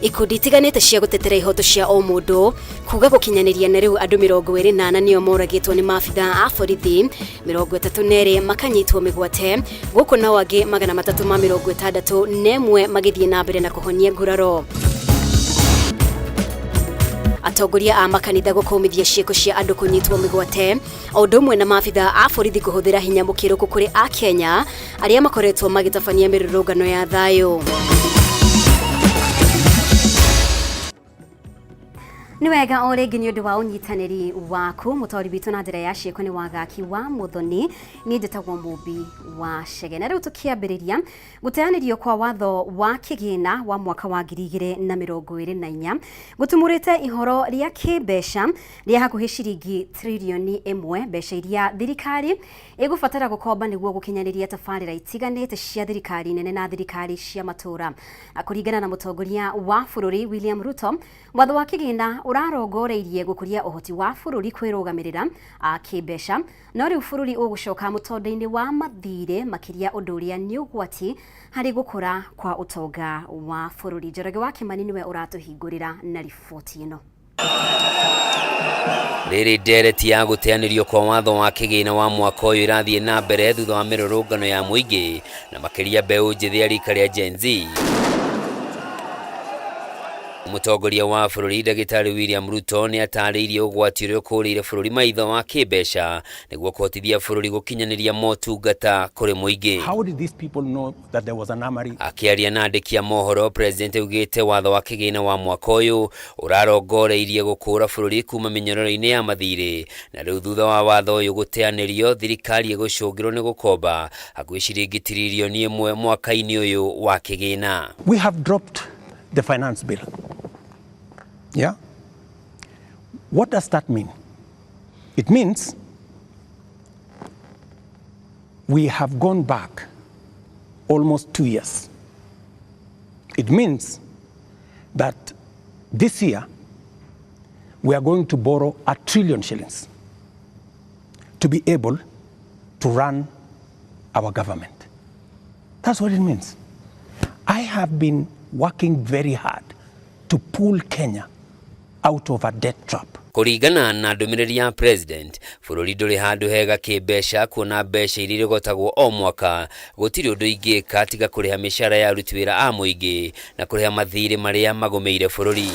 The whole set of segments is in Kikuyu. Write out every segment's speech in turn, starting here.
Ikundi itiganĩte cia gũtetera ihoto cia o mũndũ kuga gũkinyanĩria na rĩu andũ 24 nĩo moragĩtwo nĩ maabitha a borithi, 32 makanyitwo mĩgwate, gũkũ nao angĩ 361 magĩthiĩ na mbere na kũhonia nguraro. Atongoria a makanitha gũkũmithia ciĩko cia andũ kũnyitwo mĩgwate o ũndũ ũmwe na maabitha a borithi kũhũthĩra hinya mũkĩrũku kũrĩ Akenya arĩa makoretwo magĩtabania mĩrũrũngano ya thayũ. Nĩ wega o rĩngĩ nĩ ũndũ wa ũnyitanĩri waku mũtwari witũ na njĩra ya ciĩko nĩ Wagaki wa Mũthoni. Niĩ njĩtagwo Mũmbi wa Chege. Na rĩu tũkĩambĩrĩria gũteanĩrio kwa watho wa kĩgĩna wa mwaka wa 2024 gũtumũrĩte ihoro rĩa kĩmbeca rĩa hakuhĩ ciringi tririoni 1, mbeca iria thirikari ĩgũbatara gũkomba nĩguo gũkinyanĩria tabarĩra itiganĩte cia thirikari nene na thirikari cia matũũra. Kũringana na mũtongoria wa bũrũri William Ruto, watho wa kĩgĩna ũrarongoreirie gũkũria ũhoti wa bũrũri kwĩrũgamĩrĩra kĩmbeca, no rĩu bũrũri ũgũcoka mũtondo-inĩ wa mathirĩ makĩria, ũndũ ũrĩa nĩ ũgwati harĩ gũkũra kwa ũtonga wa bũrũri. Njoroge wa Kĩmani nĩwe ũratũhingũrĩra na riboti ĩno. Rĩrĩ ndereti ya gũteanĩrio kwa watho wa kĩgĩna wa mwaka ũyũ ĩrathiĩ na mbere thutha wa mĩrũrũngano ya mũingĩ na makĩria mbeũ njĩthĩ ya rika rĩa Gen Z. Mũtongoria wa bũrũri Ndagĩtarĩ William Ruto nĩ atarĩirie ũgwati ũrĩa ũkũrĩire bũrũri maitho wa kĩmbeca nĩguo kũhotithia bũrũri gũkinyanĩria motungata kũrĩ mũingĩ. How did these people know that there was an armory? Akĩaria na andĩki a mohoro, President augĩte watho wa kĩgĩna wa mwaka ũyũ ũrarongoreirie gũkũra bũrũri kuma mĩnyororo-inĩ ya mathirĩ, na rĩu thutha wa watho ũyũ gũteanĩrio, thirikari ĩgũcũngĩrwo nĩ gũkomba hakuhĩ ciringi tiririoni 1 mwaka-inĩ ũyũ wa kĩgĩna. We have dropped the finance bill. Yeah? What does that mean? It means we have gone back almost 2 years. It means that this year we are going to borrow 1 trillion shillings to be able to run our government. That's what it means. I have been working very hard to pull Kenya out of a debt trap. Kũringana na ndũmĩrĩri ya President, bũrũri ndũrĩ handũ hega kĩmbeca, kuona mbeca iria irogotagwo o mwaka gũtirĩ ũndũ ingĩka tiga kũrĩha mĩcara ya aruti wĩra a mũingĩ na kũrĩha mathirĩ marĩa magũmĩire bũrũri.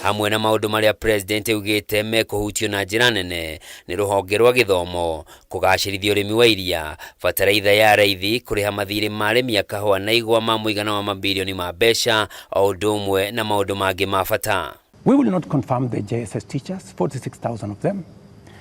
Hamwe na maũndũ marĩa President augĩte mekũhutio na njĩra nene nĩ rũhonge rwa gĩthomo, kũgacĩrithia ũrĩmi wa iria, bataraitha ya raithi, kũrĩha mathirĩ ma arĩmi a kahũa na igwa ma mũigana wa mabirioni ma mbeca, o ũndũ ũmwe na maũndũ mangĩ ma bata. We will not confirm the JSS teachers, 46,000 of them.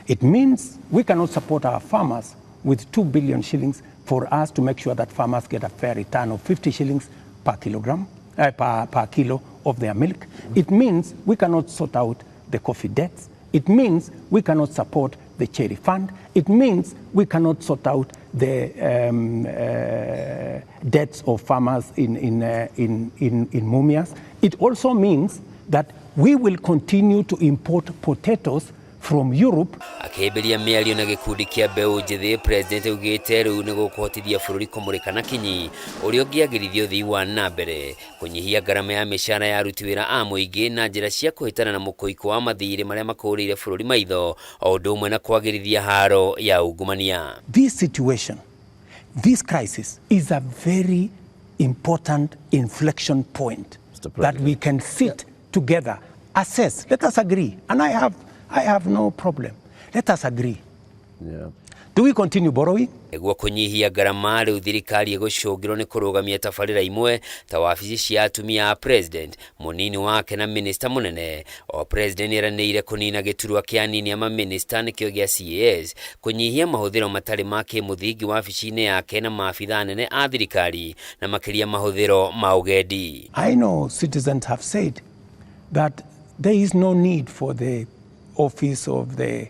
It means we cannot support our farmers with 2 billion shillings for us to make sure that farmers get a fair return of 50 shillings per kilogram, per kilo of their milk. It means we cannot sort out the coffee debts. It means we cannot support the cherry fund. It means we cannot sort out the debts of farmers in Mumias. It also means that we will continue to import potatoes from Europe. Akĩhĩmbĩria mĩario na gĩkundi kĩa mbeũ njĩthĩ, President augĩte rĩu nĩ gũkũhotithia bũrũri kũmũrĩka na kinyi ũrĩa ũngĩagĩrithia ũthii wa na mbere, kũnyihia ngarama ya mĩcara ya aruti wĩra a mũingĩ na njĩra cia kũhĩtana na mũkũikũ wa mathirĩ marĩa makũrĩire bũrũri maitho, o ũndũ ũmwe na kwagĩrithia haro ya ungumania. This situation, this crisis is a very important inflection point that we can sit together, assess, let us agree. And I have no problem. Let us agree. Do we continue borrowing? Nĩguo kũnyihia ngarama, rĩu thirikari ĩgũcũngĩrwo nĩ kũrũgamia tabarĩra imwe ta wabici cia atumia a President, mũnini wake na minista mũnene. O President nĩeranĩire kũnina gĩturwa kĩa anini a maminista, nĩkĩo gĩa CAS, kũnyihia mahũthĩro matarĩ ma kĩmũthingi wabici-inĩ yake na maabitha anene a thirikari, na makĩria mahũthĩro ma ũgendi. I know citizens have said that there is no need for the office of the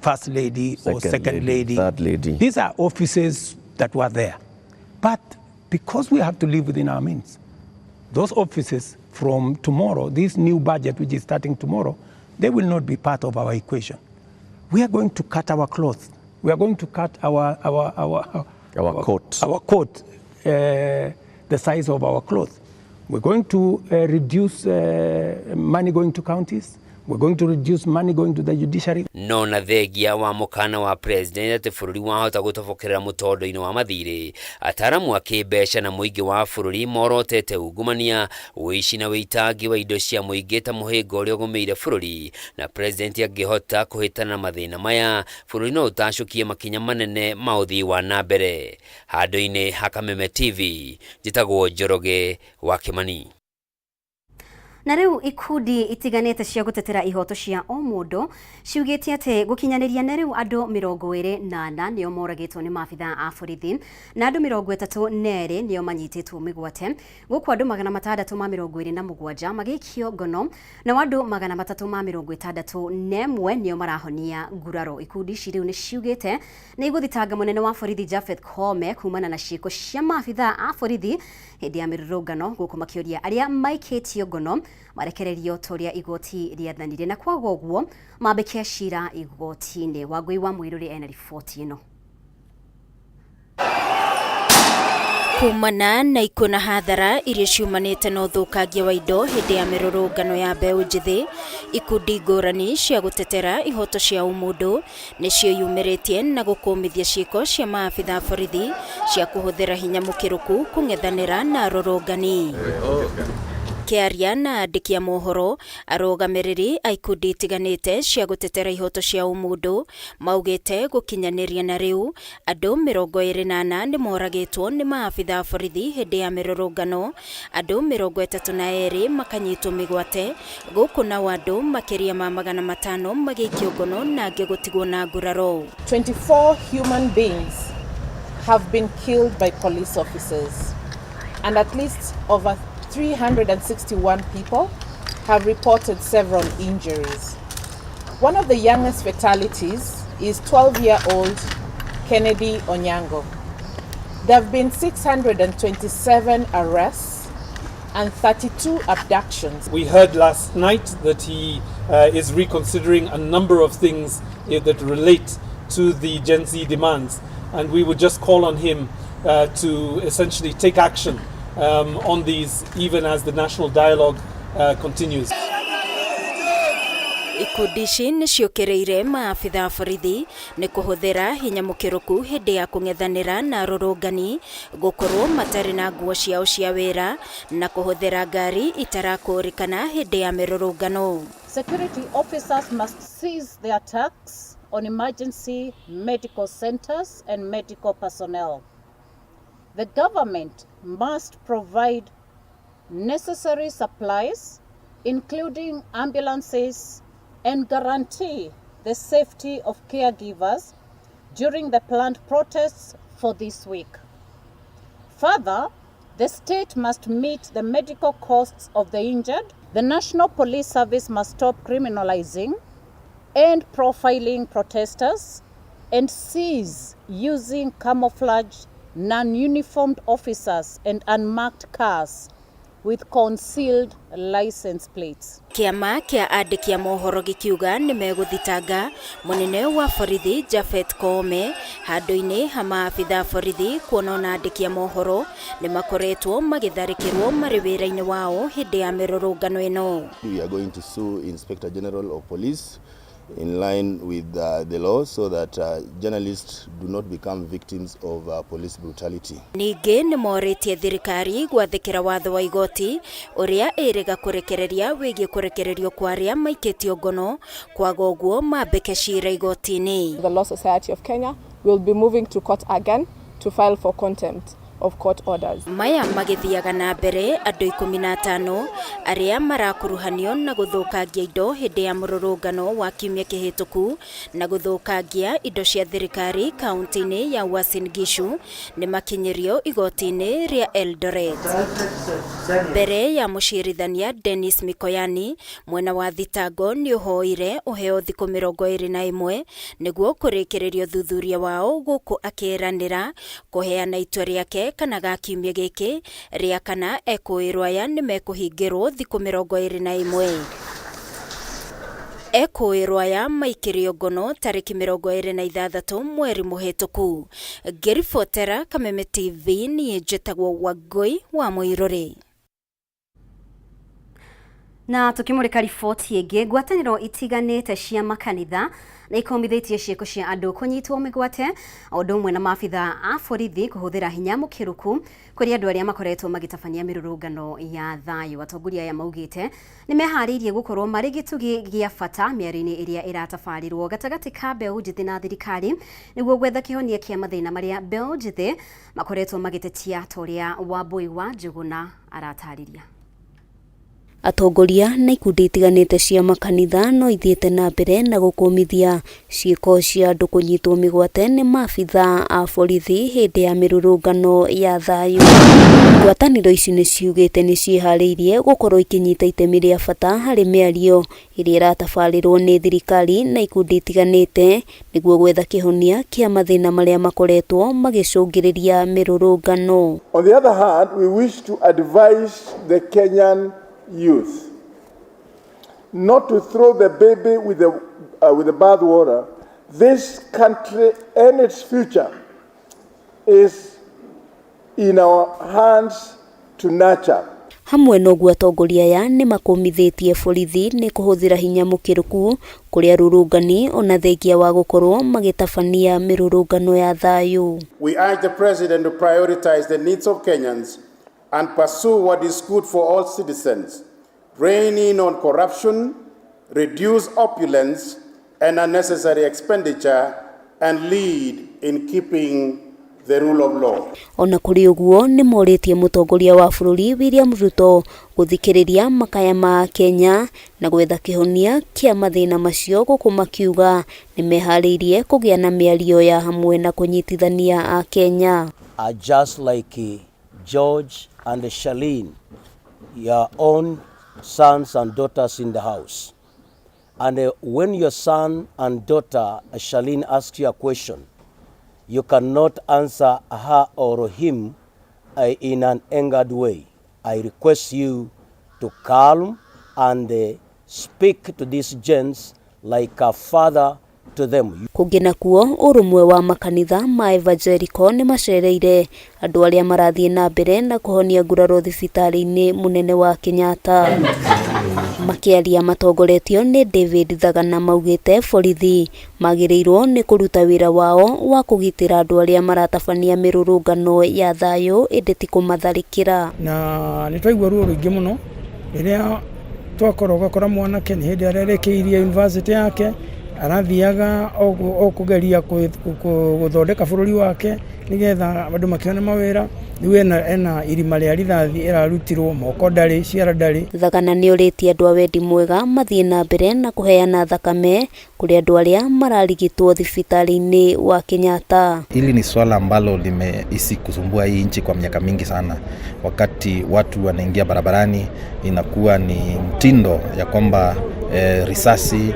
first lady or Second second lady, lady. Third lady. These are offices that were there. But because we have to live within our means, those offices from tomorrow, this new budget which is starting tomorrow, they will not be part of our equation. We are going to cut our cloth. We are going to cut our Our coat. Our coat the size of our cloth. We're going to reduce money going to counties. We're going to reduce money going to the judiciary. No na thengia wa mũkana wa president atĩ bũrũri wahota gũtobokerera mũtondo-inĩ wa mathirĩ, ataramu a kĩmbeca na mũingĩ wa bũrũri morotete ungumania, ũici na wĩitangi wa indo cia mũingĩ ta mũhĩnga ũrĩa ũgũmĩire bũrũri, na president angĩhota kũhĩtana na mathĩna maya, bũrũri no ũtacũkie makinya manene ma ũthii wa na mbere. Handũ-inĩ ha Kameme TV, njĩtagwo Njoroge wa Kĩmani. Na rĩu ikundi itiganĩte cia gũtetera ihoto cia o mũndũ ciugĩte atĩ gũkinyanĩria na rĩu andũ 24 nĩo moragĩtwo nĩ maabitha a borithi na andũ 32 nĩo manyitĩtwo mĩgwate, gũkũ andũ 627 magĩikio ngono nao andũ 361 nĩo marahonia nguraro. Ikundi ici rĩu nĩ ciugĩte nĩ igũthitanga mũnene wa borithi Japhet Koome kumana na ciĩko cia maabitha a borithi hĩndĩ ya mĩrũrũngano, gũkũ makĩũria arĩa maikĩtio ngono marekererio ta ũrĩa igoti rĩathanire na kwaga ũguo mambĩke cira igoti-inĩ. Wangũi wa Mũirũrĩ ena riboti ĩno. Kumana na ikuũ na hathara iria ciumanĩte na ũthũkangia wa indo hĩndĩ ya mĩrũrũngano ya mbeũ njĩthĩ, ikundi ngũrani cia gũtetera ihoto cia ũmũndũ nĩcio yumĩrĩtie na gũkũmithia ciĩko cia maabitha borithi cia kũhũthĩra hinya mũkĩrũku kũng'ethanĩra na arũrũngani. Kĩaria na andĩki a mohoro, arũgamĩrĩri a ikundi itiganĩte cia gũtetera ihoto cia ũmũndũ maugĩte gũkinyanĩria na rĩu andũ 24 nĩ moragĩtwo nĩ maabitha a borithi hĩndĩ ya mĩrũrũngano, andũ 32 makanyitwo mĩgwate, gũkũ nao andũ makĩria ma 500 magĩikio ngono na angĩ gũtigwo na nguraro. 24 human beings have been killed by police officers, and at least over 361 people have reported several injuries. One of the youngest fatalities is 12-year-old Kennedy Onyango. There have been 627 arrests and 32 abductions. We heard last night that he is reconsidering a number of things that relate to the Gen Z demands, and we would just call on him to essentially take action on these, even as the national dialogue continues. Ikundi ici nĩ ciũkĩrĩire maabitha a borithi nĩ kũhũthĩra hinya mũkĩrũku hĩndĩ ya kũng'ethanĩra na arũrũngani, gũkorwo matarĩ na nguo ciao cia wĩra na kũhũthĩra ngari itarakũrĩkana hĩndĩ ya mĩrũrũngano. Security officers must cease the attacks on emergency medical centers and medical personnel. The government must provide necessary supplies, including ambulances, and guarantee the safety of caregivers during the planned protests for this week. Further, the state must meet the medical costs of the injured. The National Police Service must stop criminalizing and profiling protesters and cease using camouflage, non-uniformed officers and unmarked cars with concealed license plates. Kĩama kĩa andĩki a mohoro gĩkiuga nĩ megũthitanga mũnene wa borithi Japhet Koome handũ-inĩ ha maabitha borithi, kuona ona andĩki a mohoro nĩ makoretwo magĩtharĩkĩrwo marĩ wĩra-inĩ wao hĩndĩ ya mĩrũrũngano ĩno. We are going to sue Inspector General of Police in line with the law so that journalists do not become victims of police brutality. Ningĩ nĩ morĩtie thirikari gwathĩkĩra watho wa igoti ũrĩa ĩrĩga kũrekereria wĩgiĩ kũrekererio kwa arĩa maikĩtio ngono, kwaga ũguo mambĩke cira igoti-inĩ. The Law Society of Kenya will be moving to court again to file for contempt of court orders. Maya magĩthiaga na mbere, andũ 15 arĩa marakuruhanio na gũthũkangia indo hĩndĩ ya mũrũrũngano wa kiumia kĩhĩtũku na gũthũkangia indo cia thirikari kaunti-inĩ ya Uasin Gishu nĩ makinyĩrio igoti-inĩ rĩa Eldoret. Mbere ya mũcirithania Dennis Mikoyani, mwena wa thitango nĩ ũhoire ũheo thikũ 21 nĩguo kũrĩkĩrĩria ũthuthuria wao, gũkũ akĩranĩra kũheana itua rĩake kana ga kiumia gĩkĩ rĩa kana ekũĩrwo aya nĩ mekũhingĩrwo thikũ 21. Ekũĩrwo aya maikĩrio ngono tarĩki 26 mweri mũhĩtũku. Ngĩribotera Kameme TV niĩ njĩtagwo Wangũi wa Mũirũrĩ. Na tukimurika riboti ĩngĩ, ngwatanĩro itiganĩte cia makanitha nĩ ikomithĩtie ciĩko cia andũ kũnyitwo mĩgwate o ũndũ ũmwe na maabitha a borithi kũhũthĩra hinya mũkĩrũku kũrĩ andũ arĩa makoretwo magĩtabania mĩrũrũngano ya thayũ. Atongoria aya maugĩte nĩ meharĩirie gũkorwo marĩ gĩtugĩ gĩa bata mĩario-inĩ ĩrĩa ĩratabarĩrwo gatagatĩ ka mbeũ njĩthĩ na thirikari nĩguo gwetha kĩhonia kĩa mathĩna marĩa mbeũ njĩthĩ makoretwo magĩtetia ta ũrĩa Wambũi wa Njũgũna aratarĩria. Atongoria na ikundi itiganĩte cia makanitha no ithiĩte na mbere na gũkũmithia ciĩko cia andũ kũnyitwo mĩgwate nĩ maabitha a borithi hĩndĩ ya mĩrũrũngano ya thayũ. Ngwatanĩro ici nĩ ciugĩte nĩ ciĩharĩirie gũkorwo ikĩnyita itemi rĩa bata harĩ mĩario ĩrĩa ĩratabarĩrwo nĩ thirikari na ikundi itiganĩte nĩguo gwetha kĩhonia kĩa mathĩna marĩa makoretwo magĩcũngĩrĩria mĩrũrũngano. On the other hand, we wish to advise the Kenyan youth not to throw the baby with the bathwater. This country and its future is in our hands to nurture. Hamwe na ũguo atongoria aya nĩ makũmithĩtie borithi nĩ kũhũthĩra hinya mũkĩrũku kũrĩ arũrũngani ona thengia wa gũkorwo magĩtabania mĩrũrũngano ya thayũ. We urge the president to prioritize the needs of Kenyans and pursue what is good for all citizens, rein in on corruption, reduce opulence and unnecessary expenditure, and lead in keeping the rule of law. Ona kũrĩ ũguo nĩ morĩtie mũtongoria wa bũrũri William Ruto gũthikĩrĩria makaya ma Kenya na gwetha kĩhonia kĩa mathĩna macio gũkũ makiuga nĩ meharĩirie kũgĩa na mĩario ya hamwe na kũnyitithania a Kenya. Are just like George and Charlene, your own sons and daughters in the house. And when your son and daughter Charlene asks you a question, you cannot answer her or him in an angered way. I request you to calm and speak to these gents like a father to them. Kũngĩ nakuo ũrũmwe wa makanitha ma Evangelical nĩ macereire andũ arĩa marathiĩ na mbere na kũhonia nguraro thibitarĩ-inĩ mũnene wa Kenyatta. Makĩaria matongoretio nĩ David Thagana maugĩte borithi magĩrĩirwo nĩ kũruta wĩra wao wa kũgitĩra andũ arĩa maratabania mĩrũrũngano ya thayũ ĩndĩ ti kũmatharĩkĩra. Na nĩ twaigua ruo rũingĩ mũno rĩrĩa twakorwo ũgakora mwanake nĩ hĩndĩ arerĩkĩirie university yake arathiaga o kũgeria gũthondeka bũrũri wake nĩgetha andũ makĩone mawĩra rĩu ena irima rĩa rithathi ĩrarutirwo moko ndarĩ ciara ndarĩ. Thagana nĩ orĩtie andũ a wendi mwega mathiĩ na mbere na kũheana thakame kũrĩ andũ arĩa mararigitwo thibitarĩ-inĩ wa Kenyatta. Hili ni swala ambalo limeishi kusumbua hii nchi kwa miaka mingi sana. Wakati watu wanaingia barabarani, inakuwa ni mtindo ya kwamba risasi,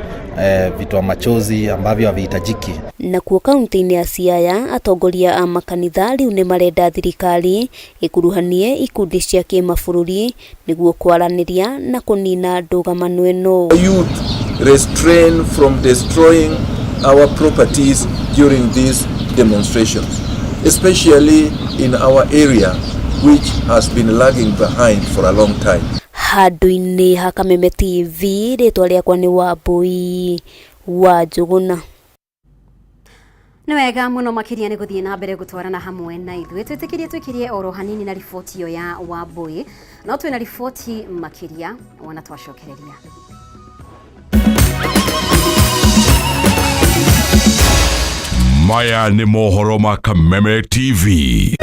vitoa machozi ambavyo havihitajiki. Nakuo kaunti-inĩ ya Siaya atongoria a makanitha rĩu nĩ marenda thirikari ĩkuruhanie ikundi cia kĩmabũrũri nĩguo kwaranĩria na kũnina ndũgamano ĩno. Youth restrain from destroying our properties during these demonstrations, especially in our area which has been lagging behind for a long time. Handũ-inĩ ha Kameme TV rĩtwa rĩakwa nĩ Wambũi wa Njũgũna. Nĩ wega mũno makĩria nĩ gũthiĩ na mbere gũtwarana hamwe na ithuĩ twĩtĩkĩrie twĩkĩrie oro hanini na riboti ĩyo ya Wambũi no twĩna riboti makĩria wona twacokereria. Maya nĩ mohoro ma Kameme TV.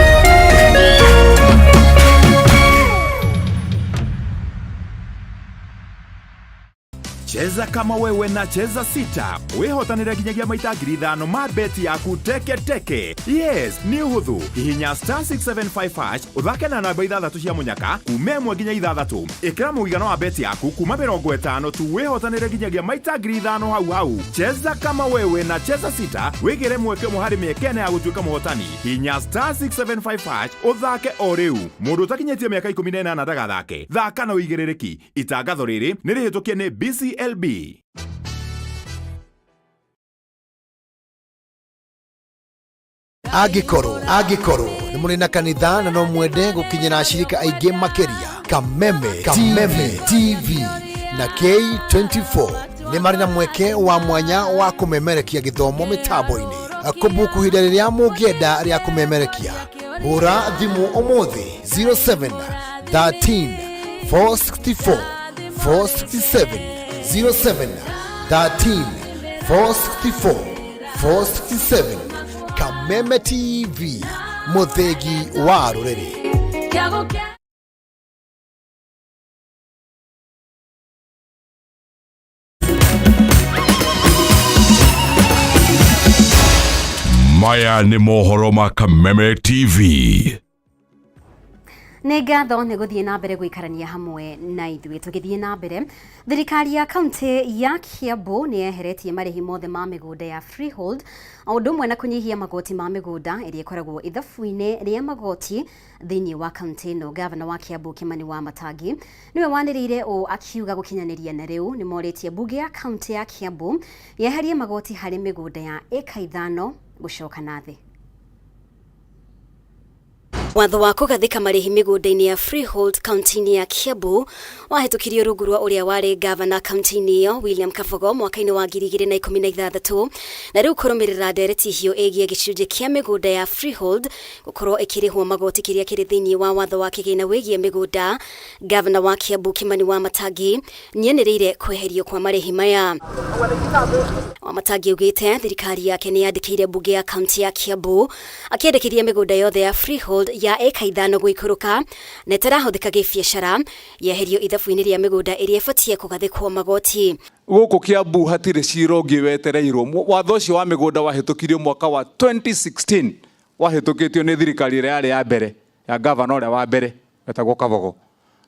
Cheza kama wewe na Cheza Sita wihotanire nginyagia maita 5,000 ma beti yaku teke teke. Yes, nĩ ũhũthũ. Hihinya star 675 hash ũthake na namba ithathatũ cia mũnyaka kuma 1 nginya 6. Ĩkĩra mũigana wa beti yaku kuma 50 tu wihotanire nginyagia maita 5,000 hau hau. Cheza kama wewe na Cheza Sita wĩgĩre mweke ũmwe harĩ mĩeke ĩna ya gũtuĩka mũhotani. Hihinya star 675 hash ũthake o rĩu. Mũndũ ũtakinyĩtie mĩaka 18 ndagathake. Thaka na ũigĩrĩrĩki. Itangatho rĩrĩ nĩ rĩhĩtũkie nĩ BCLB. Angĩkorwo angĩkorwo nĩ mũrĩ na kanitha na no mwende gũkinyĩra ashirika aingĩ makĩria, Kameme, Kameme TV na K24 nĩ marĩ na mweke wa mwanya wa kũmemerekia gĩthomo mĩtambo-inĩ. Kũbuku ihinda rĩrĩa mũngĩenda rĩa kũmemerekia, hũra thimũ ũmũthĩ 07 13 464 467, 07 13 464 467. Kameme TV, mũthĩgi wa rũrĩrĩ. Maya nĩ mohoro ma Kameme TV. Nĩ ngatho nĩ gũthiĩ na mbere gũikarania hamwe na ithuĩ. Tũgĩthiĩ na mbere, thirikari ya kaunti ya Kiambu nĩ yeheretie marĩhi mothe ma mĩgũnda ya freehold, o ũndũ ũmwe na kũnyihia magoti ma mĩgũnda ĩrĩa ĩkoragwo ithabu-inĩ rĩa magoti thĩinĩ wa kaunti ĩno. Gavana wa Kiambu Kimani wa Matangi nĩwe wanĩrĩire ũũ akiuga gũkinyanĩria na rĩu nĩ morĩtie mbunge ya kaunti ya Kiambu yeherie magoti harĩ mĩgũnda ya ĩka 5 gũcoka na thĩ. Watho wa kũgathĩka marĩhi mĩgũnda-inĩ ya freehold kaunti-inĩ ya Kiambu wahĩtũkirio rungu rwa ũrĩa warĩ gavana kaunti-inĩ ĩyo William Kabogo mwaka-inĩ wa 2016, na rĩu kũrũmĩrĩra ndereti hiũ ĩgiĩ gĩcunjĩ kĩa mĩgũnda ya freehold gũkorwo ĩkĩrĩhwo magoti kĩrĩa kĩrĩ thĩinĩ wa watho wa kĩgĩna wĩgiĩ mĩgũnda. Gavana wa Kiambu Kimani wa Matangi nĩanĩrĩire kweherio kwa marĩhi maya. Wamatangi augĩte thirikari yake nĩ yandĩkĩire mbunge ya kaunti ya Kiambu akĩendekithia mĩgũnda yothe ya freehold ya ĩka 5 gũikũrũka na ĩtarahũthĩka gĩbiacara yeherio ithabu-inĩ rĩa mĩgũnda ĩrĩa ĩbatiĩ kũgathĩkwo magoti. Gũkũ Kiambu hatirĩ cira ũngĩ wetereirwo. Watho ũcio wa mĩgũnda wahĩtũkirio mwaka wa 2016, wahĩtũkĩtio nĩ thirikari ĩrĩa yarĩ ya mbere ya gavana ũrĩa wa mbere wetagwo Kabogo,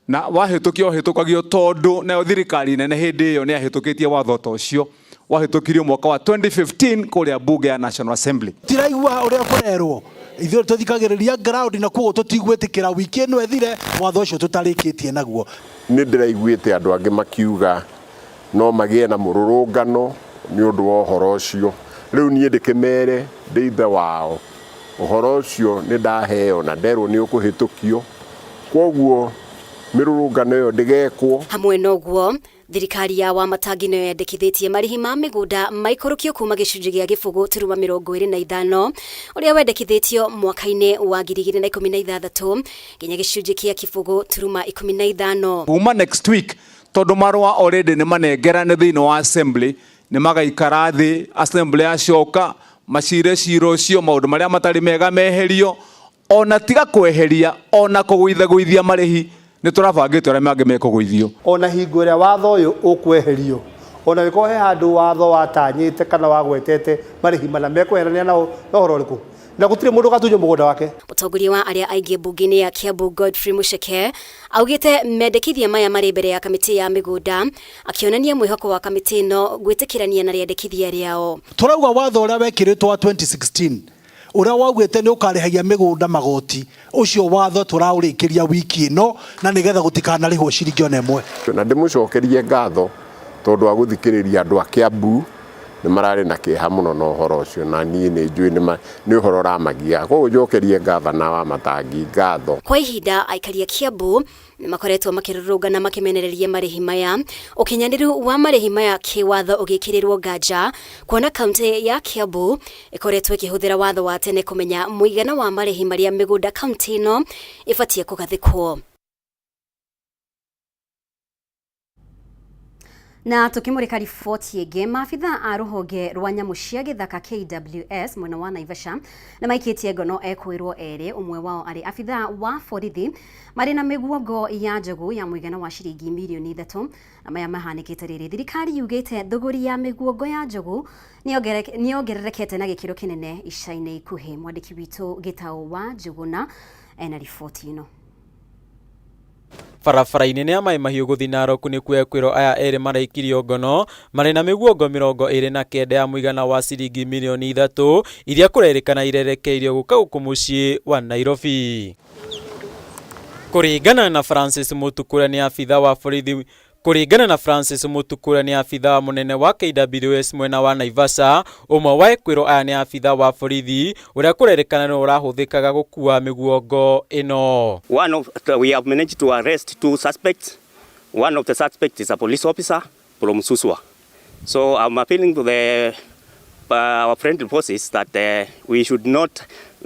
na wahĩtũkio wahĩtũkagio tondũ nayo thirikari nene hĩndĩ ĩyo nĩ yahĩtũkĩtie watho ta ũcio. Wahĩtũkirio mwaka wa 2015 kũrĩa bunge ya National Assembly. Tiraigua ũrĩa kũrerwo, ithuĩ tũthikagĩrĩria ground, na koguo tũtigwĩtĩkĩra wiki ĩno ĩthire watho ũcio tũtarĩkĩtie naguo. Nĩ ndĩraiguĩte andũ angĩ makiuga no magĩe na mũrũrũngano nĩ ũndũ wa ũhoro ũcio. Rĩu niĩ ndĩkĩmere ndĩ ithe wao, ũhoro ũcio nĩ ndaheo na nderwo nĩ ũkũhĩtũkio, koguo mĩrũrũngano ĩyo ndĩgekwo. Hamwe na ũguo, thirikari ya Wamatangi nĩyo yendekithĩtie marĩhi ma mĩgũnda maikũrũkio kuma gĩcunjĩ gĩa 0.25 ũrĩa wendekithĩtio mwaka-inĩ wa 2016 nginya gĩcunjĩ kĩa 0.15. Kuma next week, tondũ marũa already nĩ manengerane thĩinĩ wa assembly, nĩ magaikara thĩ assembly yacoka macire cira ũcio, maũndũ marĩa matarĩ mega meherio, ona tiga kweheria ona kũgũithagũithia marĩhi nĩ tũrabangĩte ũrĩa mangĩ mekũgũithio. Ona hingo ĩrĩa watho ũyũ ũkweherio, ona gĩkorwo he handũ watho watanyĩte kana wagwetete marĩhi mana mekweherania nao na ũhoro ũrĩkũ, na gũtirĩ mũndũ ũgatunywo mũgũnda wake. Mũtongoria wa arĩa aingĩ mbunge-inĩ ya Kiambu Godfrey Mucheke augĩte mendekithia maya marĩ mbere ya kamĩtĩ ya mĩgũnda, akĩonania mwĩhoko wa kamĩtĩ ĩno gwĩtĩkĩrania na rĩendekithia rĩao. Tũrauga watho ũrĩa wekĩrĩtwo wa 2016 ũrĩa waugĩte nĩ ũkarĩhagia mĩgũnda magoti, ũcio watho tũraũrĩkĩria wiki ĩno na nĩgetha gũtikanarĩhwo ciringi ona ĩmwe. Na ndĩmũcokerie ngatho tondũ wa gũthikĩrĩria andũ a Kiambu, nĩ mararĩ na kĩeha mũno na ũhoro ũcio, na niĩ nĩ njũĩ nĩ ũhoro ũramagia, koguo njokerie gavana wa Matangi ngatho. Kwa ihinda aikari a Kiambu nĩ makoretwo makĩrũrũngana makĩmenereria marĩhi maya, ũkinyanĩru wa marĩhi maya kĩwatho ũgĩkĩrĩrwo nganja, kuona kaunti ya Kiambu ĩkoretwo ĩkĩhũthĩra watho wa tene kũmenya mũigana wa marĩhi marĩa mĩgũnda kaunti ĩno ĩbatiĩ kũgathĩkwo. Na tukimurika riboti ĩngĩ, maabitha a rũhonge rwa nyamũ cia gĩthaka KWS mwena wa Naivasha nĩ maikĩtie ngono ekwĩrwo erĩ, ũmwe wao arĩ abitha wa borithi marĩ na mĩguongo ya njogu ya mũigana wa ciringi mirioni 3. Na maya mahanĩkĩte rĩrĩ thirikari yugĩte thũgũri ya mĩguongo ya njogu nĩyongererekete na gĩkĩro kĩnene ica-inĩ ikuhĩ. Mwandĩki witũ Gĩtaũ wa Njũgũna ena riboti ĩno. Barabara-inĩ nĩ ya Mai Mahiũ gũthiĩ Narok nĩkuo ekwĩrwo aya erĩ maraikirio ngono marĩ na mĩguongo 29 ya mũigana wa ciringi mirioni 3 iria kũrerĩkana irerekeirio gũka gũkũ mũciĩ wa Nairobi. Kũringana na Francis Mũtukũ ũrĩa nĩ abitha wa borithi Kũringana na Francis Mũtuku ũrĩa nĩ abithaa mũnene wa KWS mwena wa Naivasha, ũmwe wa ekwĩrwo aya nĩ abithaa wa borithi ũrĩa kũrerĩkana nĩwe ũrahũthĩkaga gũkua mĩguongo ĩno. One of we have managed to arrest two suspects. One of the suspects is a police officer from Suswa. So I'm appealing to the our friendly forces that we should not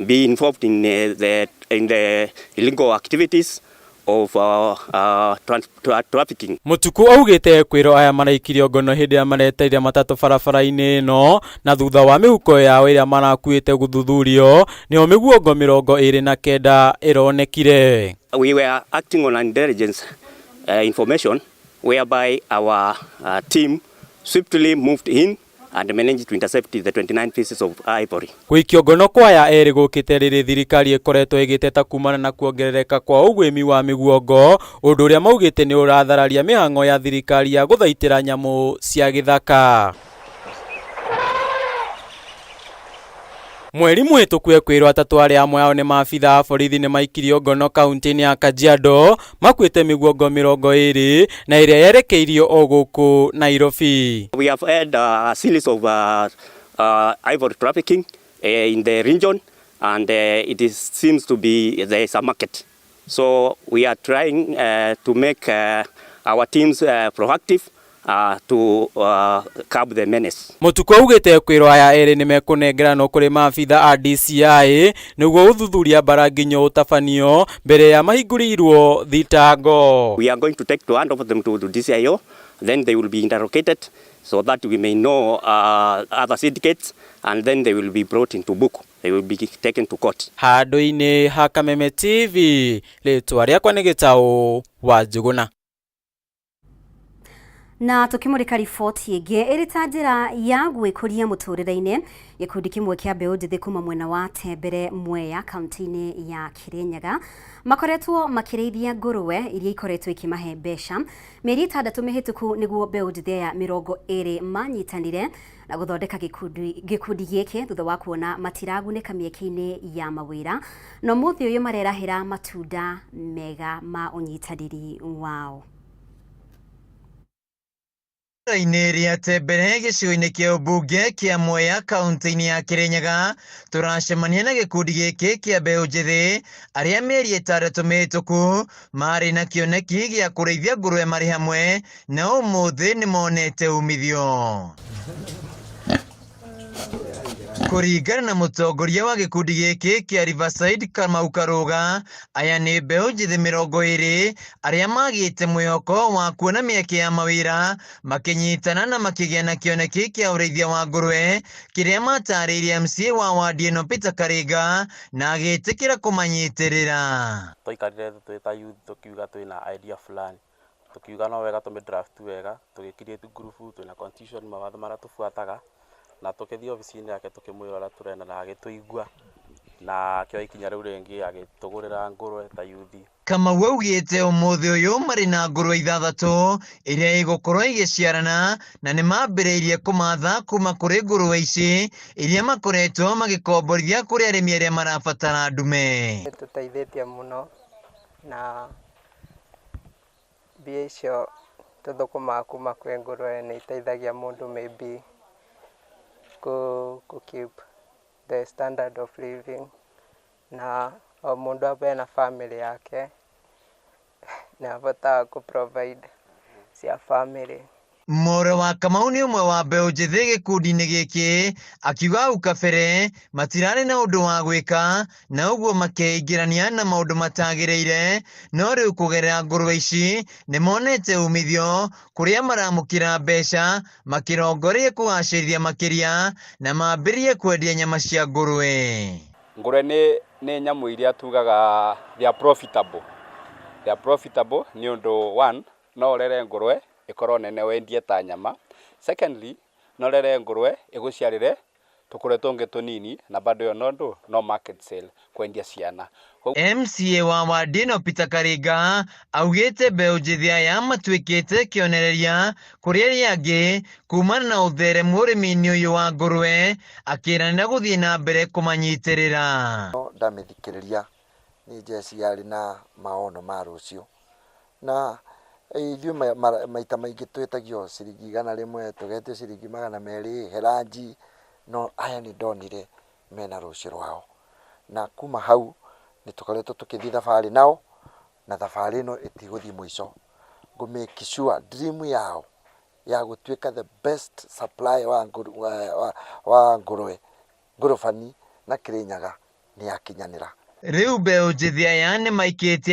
be involved in the in the illegal activities of trafficking. Mũtuku augĩte ekwĩrwo aya maraikirio ngono hĩndĩ ĩrĩa maretereire matatũ barabara-inĩ ĩno na thutha wa mĩhuko yao ĩrĩa marakuĩte gũthuthurio nĩho mĩguongo 29 ĩronekire. We were acting on intelligence information whereby our team swiftly moved in and managed to intercept the 29 pieces of ivory. Gũikio ngono kwa aya erĩ gũkĩte rĩrĩ thirikari ĩkoretwo ĩgĩteta kumana na kuongerereka kwa ũguĩmi wa mĩguongo, ũndũ ũrĩa maugĩte nĩ ũrathararia mĩhang'o ya thirikari ya gũthaitĩra nyamũ cia gĩthaka. Mweri mũhĩtũku ekwĩrwo atatũ arĩa amwe ao nĩ maabithaa a borithi nĩ maikirio ngono kaunti-inĩ ya Kajiado makuĩte mĩguongo 20 na ĩrĩa yerekeirio o gũkũ Nairobi. We have had a series of ivory trafficking in the region, and it seems to be there is a market. So we are trying to make our teams proactive to curb the menace. Mũtuku augĩte ekwĩrwo aya erĩ nĩ mekũnengeranwo kũrĩ maabitha a DCI nĩguo gũthuthuria mbara nginya ũtabanio mbere ya mahingũrĩirwo thitango. We are going to take to hand over them to the DCIO, then they will be interrogated so that we may know other syndicates, and then they will be brought into book. They will be taken to court. Handũ-inĩ ha Kameme TV, rĩtwa rĩakwa nĩ Gĩtaũ wa Njũgũna. Na tukimurika riboti ĩngĩ ĩrĩ ta njĩra ya gwĩkũria mũtũrĩre-inĩ, gĩkundi kĩmwe kĩa mbeũ njĩthĩ kuma mwena wa Tembere Mwea kaunti-inĩ ya Kirinyaga makoretwo makĩrĩithia ngũrwe iria ikoretwo ikimahe mbeca. Mĩeri 6 mĩhĩtũku nĩguo mbeũ njĩthĩ aya 20 manyitanire na gũthondeka gĩkundi gĩkĩ thutha wa kuona matiragunĩka mĩeke-inĩ ya mawĩra, na ũmũthĩ ũyũ marerahĩra matunda mega ma ũnyitanĩri wao. Itũũra-inĩ rĩa Tembere gĩcigo-inĩ kĩa ũmbunge kĩa Mwea kaunti-inĩ ya Kirinyaga tũracemania na gĩkundi gĩkĩ kĩa mbeũ njĩthĩ arĩa mĩeri 6 mĩhĩtũku marĩ na kĩoneki gĩa kũrĩithia ngũrwe marĩ hamwe na ũmũthĩ nĩmonete umithio. Kũringana na mũtongoria wa gĩkundi gĩkĩ kĩa Riverside Kamau Karũga, aya nĩ mbeũ njĩthĩ 20 arĩa magĩte mwĩhoko wa kuona mĩeke ya mawĩra makĩnyitana na makĩgĩa na kĩoneki kĩa ũrĩithia wa ngũrwe kĩrĩa matarĩirie MCA wa wadi ĩno Peter Karinga na agĩtĩkĩra kũmanyitĩrĩra. Twaikarire twĩ ta youth tũkiuga twĩna idea fulani, tukiuga no wega tũmĩ draft wega, tũgĩ create group twĩna constitution mawatho marĩa tũbuataga, na tũkĩthiĩ obici-inĩ yake tũkĩmwĩra ũrĩa tũrenda na agĩtũigua na akĩoya ikinya rĩu rĩngĩ agĩtũgũrĩra ngũrwe ta youth. Kamau augĩte ũmũthĩ ũyũ marĩ na ngũrwe 6 iria igũkorwo igĩciarana na nĩmambĩrĩirie kũmatha kuma kũrĩ ngũrwe ici iria makoretwo magĩkomborithia kũrĩ arĩmi arĩa marabatara ndume. Nĩtũteithĩtie mũno na mbia icio tũthũkũmaga kuma kwĩ ngũrwe nĩ iteithagia mũndũ maybe kũ keep the standard of living na o mũndũ abe na family yake nĩ ahotaga kũ provide cia family. Mũrũ wa Kamau nĩ ũmwe wa mbeũ njĩthĩ gĩkundi-inĩ gĩkĩ akiuga hau kabere matirarĩ na ũndũ wa gwĩka na ũguo makeingĩrania na maũndũ matagĩrĩire, no rĩu kũgerera ngũrwe ici nĩmonete umithio kũrĩa maramũkĩra mbeca makĩrongoreirie kũgacĩrithia makĩria na mambĩrĩrie kwendia nyama cia ngũrwe. Ngũrwe nĩ nyamũ iria tugaga they are profitable. They are profitable nĩ ũndũ one, no ũrere ngũrwe ĩkorwo nene wendie ta nyama. Secondly, no ũrere ngũrwe ĩgũciarĩre tũkũrwe tũngĩ tũnini na bado ĩyo no market sale kwendia ciana. MCA wa wadi ĩno Peter Karinga augĩte mbeũ njĩthĩ aya matuĩkĩte kĩonereria kũrĩ arĩa angĩ kumana na ũtheremu ũrĩmi-inĩ ũyũ wa ngũrwe, akĩranĩra gũthiĩ na mbere kũmanyitĩrĩra. Ndamĩthikĩrĩria nĩ njeci yarĩ na maono ma rũciũ na Ithuĩ maita maingĩ twĩtagio ciringi 100, tũgetio ciringi 200, heranji, no aya nĩ ndonire mena rũciũ rwao. Na kuma hau nĩ tũkoretwo tũkĩthiĩ thabarĩ nao, na thabarĩ ĩno ĩtigũthiĩ mũico. Ngũ make sure dream yao ya gũtuĩka the best supplier wa ngũrwe, ngũrũbani na Kĩrĩnyaga nĩ yakinyanĩra. Rĩu mbeũ njĩthĩ aya nĩ maikĩtie